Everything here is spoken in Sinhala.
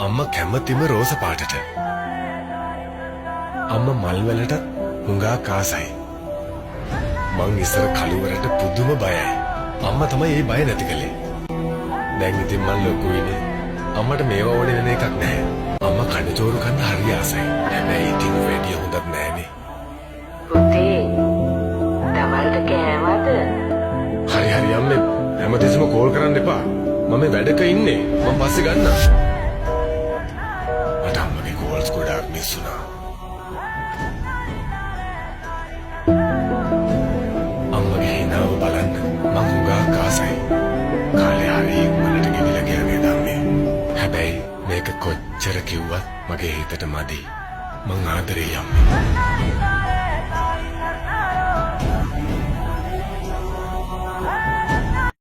අම්මා කැමතිම රෝස පාටට. අම්මා මල් වලටත් හුඟක් ආසයි. මං ඉස්සර කළුවරට පුදුම බයයි. අම්මා තමයි ඒ බය නැති කළේ. දැන් ඉතින් මං ලොකුයිනේ. අම්මට මේවා ඕනේ වෙන එකක් නැහැ. අම්මා කණචෝරු කන්න හරි ආසයි. හැබැයි ඉතින් වැඩිය හොඳක් නෑනේ. පුතේ, දවල්ට කෑවද? හරි හරි අම්මේ, හැමතිස්සෙම කෝල් කරන්න එපා. මම මේ වැඩක ඉන්නේ. මං පස්සේ ගන්නම්. මට අම්මගේ කෝල්ස් ගොඩාක් මිස් වුණා. අම්මගේ හිනාව බලන්න මං හුඟක් ආසයි. කාලේ හරි ඉක්මනට ගෙවිලා ගියා නේද අම්මේ? හැබැයි මේක කොච්චර කිව්වත් මගේ හිතට මදි. මං ආදරෙයි අම්මේ.